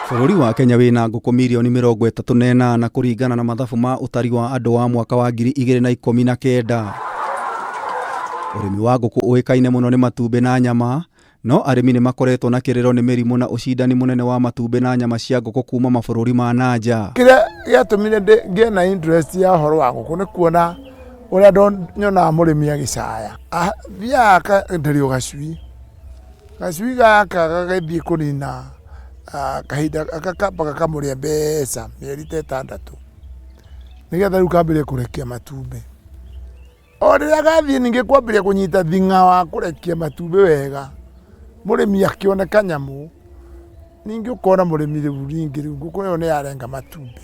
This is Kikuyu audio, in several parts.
Bũrũri wa Kenya wĩna ngũkũ mirioni 38 kũringana na mathabu ma ũtari wa andũ wa mwaka wa 2019. Ũrĩmi wa ngũkũ ũĩkaine mũno nĩ matumbĩ na nyama, no arĩmi nĩ makoretwo na kĩrĩro nĩ mĩrimũ na ũcindani mũnene wa matumbĩ na nyama cia ngũkũ kuma mabũrũri ma na nja. Kĩrĩa gĩatũmire ngĩe na interest ya ũhoro wa ngũkũ nĩ kuona ũrĩa nyonaga mũrĩmi agĩcaya. Athiaga akenderio gacui, gacui gaka gagĩthiĩ kũnina kahinda gakamba gakamũrĩa mbeca mĩeri ta ĩtandatũ, nĩgetha rĩu kambĩrĩrie kũrekia matumbĩ. O rĩrĩa gathiĩ ningĩ kwambĩrĩria kũnyita thing'a wa kũrekia matumbĩ wega, mũrĩmi akĩone kanyamũ, ningĩ ũkona mũrĩmi rĩu ningĩ rĩu ngũkũ ĩyo nĩ yarenga matumbĩ.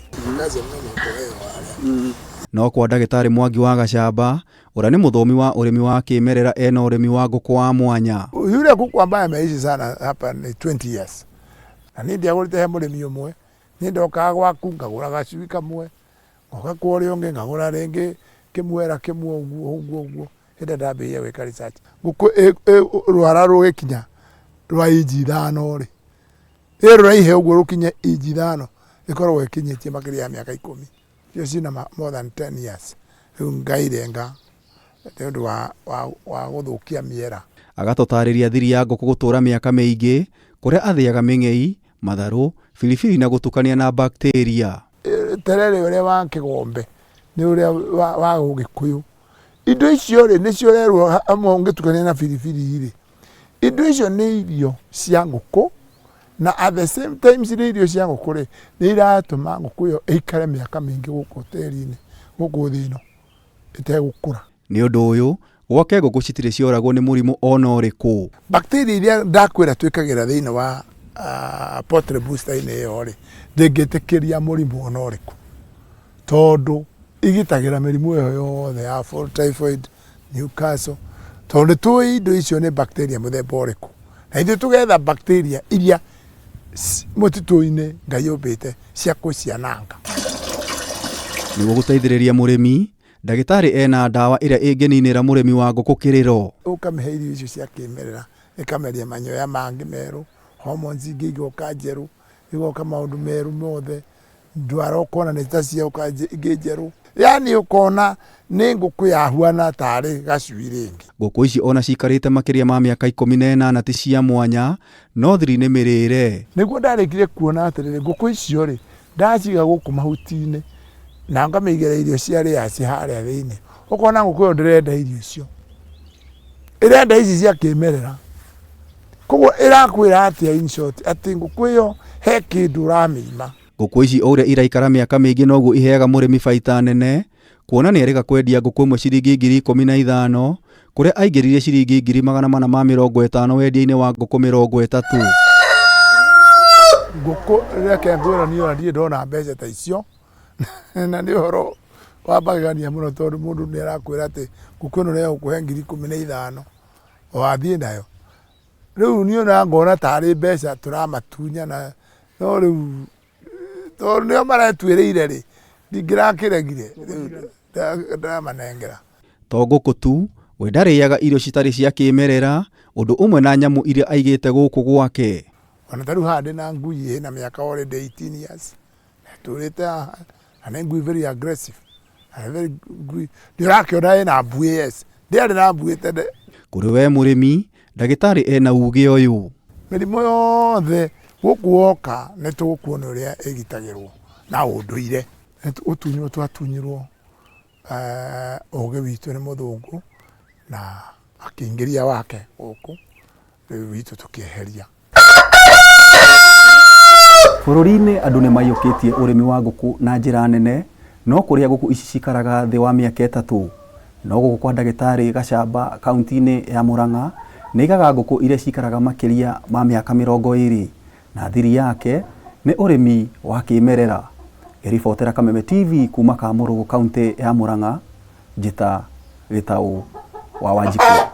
No kwa ndagĩtarĩ Mwangi wa Gacamba, ũrĩa nĩ mũthomi wa ũrĩmi wa kĩmerera ena ũrĩmi wa ngũkũ wa mwanya. Yule kuku ambaye ameishi sana hapa ni 20 years. Na niĩ ndiagũrĩte he mũrĩmi ũmwe, niĩ ndokaga gwaku ngagũra gacui kamwe, ngoka kwa ũrĩa ũngĩ ngagũra rĩngĩ kĩmwera kĩmwe ũguo ũguo ũguo, hĩndĩ ĩrĩa ndambĩrĩirie gwĩka research. Ngũkũ rwara rũgĩkinya rwa inji 5 rĩ, ĩ rũraihe ũguo rũkinye inji 5, ĩkoragwo ĩkinyĩtie makĩria ya mĩaka 10. Icio ciĩna more than 10 years. Rĩu ngairenga nĩ ũndũ wa gũthũkia mĩera. Agatũtarĩria thiri ya ngũkũ gũtũra mĩaka mĩingĩ, kũrĩa athĩaga mĩng'ei, matharũ, biribiri na gũtukania na bacteria. Terere ũrĩa wa kĩgombe nĩ ũrĩa wa ũgĩkũyũ. Indo icio rĩ, nĩcio ũrerwo hamwe ũngĩtukania na biribiri rĩ, indo icio nĩ irio cia ngũkũ na at the same time cirĩ irio cia ngũkũ rĩ, nĩ iratũma ngũkũ ĩyo ĩikare mĩaka mĩingĩ gũkũ tĩri-inĩ, gũkũ thĩ ĩno ĩtegũkũra. Nĩ ũndũ ũyũ, gwake ngũkũ citirĩ cioragwo nĩ mũrimũ ona ũrĩkũ. Bacteria iria ndakwĩra twĩkagĩra thĩinĩ wa poultry booster-inĩ ĩyo rĩ, ndĩngĩtĩkĩria mũrimũ ona ũrĩkũ, tondũ igitagĩra mĩrimũ ĩyo yothe ya fowl typhoid, Newcastle, tondũ nĩ tũĩ indo icio nĩ bacteria mũthemba ũrĩkũ, na ithuĩ tũgetha bacteria iria mũtitũ-inĩ Ngai ombĩte cia kũciananga. Nĩguo gũteithĩrĩria mũrĩmi, ndagĩtarĩ ena ndawa ĩrĩa ĩngĩninĩra mũrĩmi wa ngũkũ kĩrĩro. Ũkamĩhe irio icio cia kĩmerera, ĩkameria manyoya mangĩ merũ, hormones ingĩ igoka njerũ, igoka maũndũ merũ mothe, ndwara ũkona nĩ ta cioka ingĩ njerũ, yaani ũkona nĩ ngũkũ yahuana tarĩ gacui rĩngĩ. Ngũkũ ici ona cikarĩte makĩria ma mĩaka 18 ti cia mwanya, no thiri nĩ mĩrĩre. Nĩguo ndarĩkire kuona atĩrĩrĩ, ngũkũ icio rĩ, ndaciga gũkũ mahuti-inĩ na ngamĩigĩra irio cia layers harĩa thĩinĩ, ũkona ngũkũ ĩyo ndĩrenda irio icio, ĩrenda ici cia kĩmerera. Koguo ĩrakwĩra atĩa in short, atĩ ngũkũ ĩyo he kĩndũ ũramĩima. Ngũkũ ici o ũrĩa iraikara mĩaka mĩingĩ noguo iheaga mũrĩmi baita nene, kuona nĩ erĩga kwendia ngũkũ ĩmwe ciringi 15,000, kũrĩa aingĩririe ciringi 450,000 wendia-inĩ wa ngũkũ 30. Ngũkũ reke ngwĩre niĩ ona ndirĩ ndona mbeca ta icio, na nĩ ũhoro wa magegania mũno tondũ mũndũ nĩ arakwĩra atĩ ngũkũ ĩno nĩ egũkũhe 15,000 wathiĩ nayo. Rĩu niĩ ona ngona tarĩ mbeca tũramatunyana, no rĩu tondũ nĩo maretuĩrĩire rĩ, ndingĩrakĩregire, rĩu ndamanengera. To ngũkũ tu, we ndarĩaga irio citarĩ cia kĩmerera, ũndũ ũmwe na nyamũ iria aigĩte gũkũ gwake. Ona ta rĩu haha ndĩna ngui ĩna mĩaka already 18 years, na ĩtũrĩte haha, na nĩ ngui very aggressive, na nĩ very ngui, nĩ ũrakĩona ĩna mbuĩ yes, ndĩarĩ na mbuĩ tene. Kũrĩ we mũrĩmi, ndagĩtarĩ ena uge ũyũ. Mĩrimũ yothe gũkũ woka nĩ tũgũkuona ũrĩa ĩgitagĩrwo na ũndũire. Gũtunywo twatunyirwo ũgĩ witũ nĩ mũthũngũ na akĩingĩria wake gũkũ, rĩu witũ tũkĩeheria. Bũrũri-inĩ andũ nĩ maiyũkĩtie ũrĩmi wa ngũkũ na njĩra nene, no kũrĩa ngũkũ ici cikaraga thĩ wa mĩaka 3. No gũkũ kwa ndagĩtarĩ Gacamba kaunti-inĩ ya Murang'a nĩ aigaga ngũkũ iria cikaraga makĩria ma mĩaka 20 na thiri yake nĩ ũrĩmi wa kĩmerera. Ngĩribotera Kameme TV kuma Kamũrũgũ kaunti ya Murang'a, njĩta Gĩtaũ wa Wanjikũ.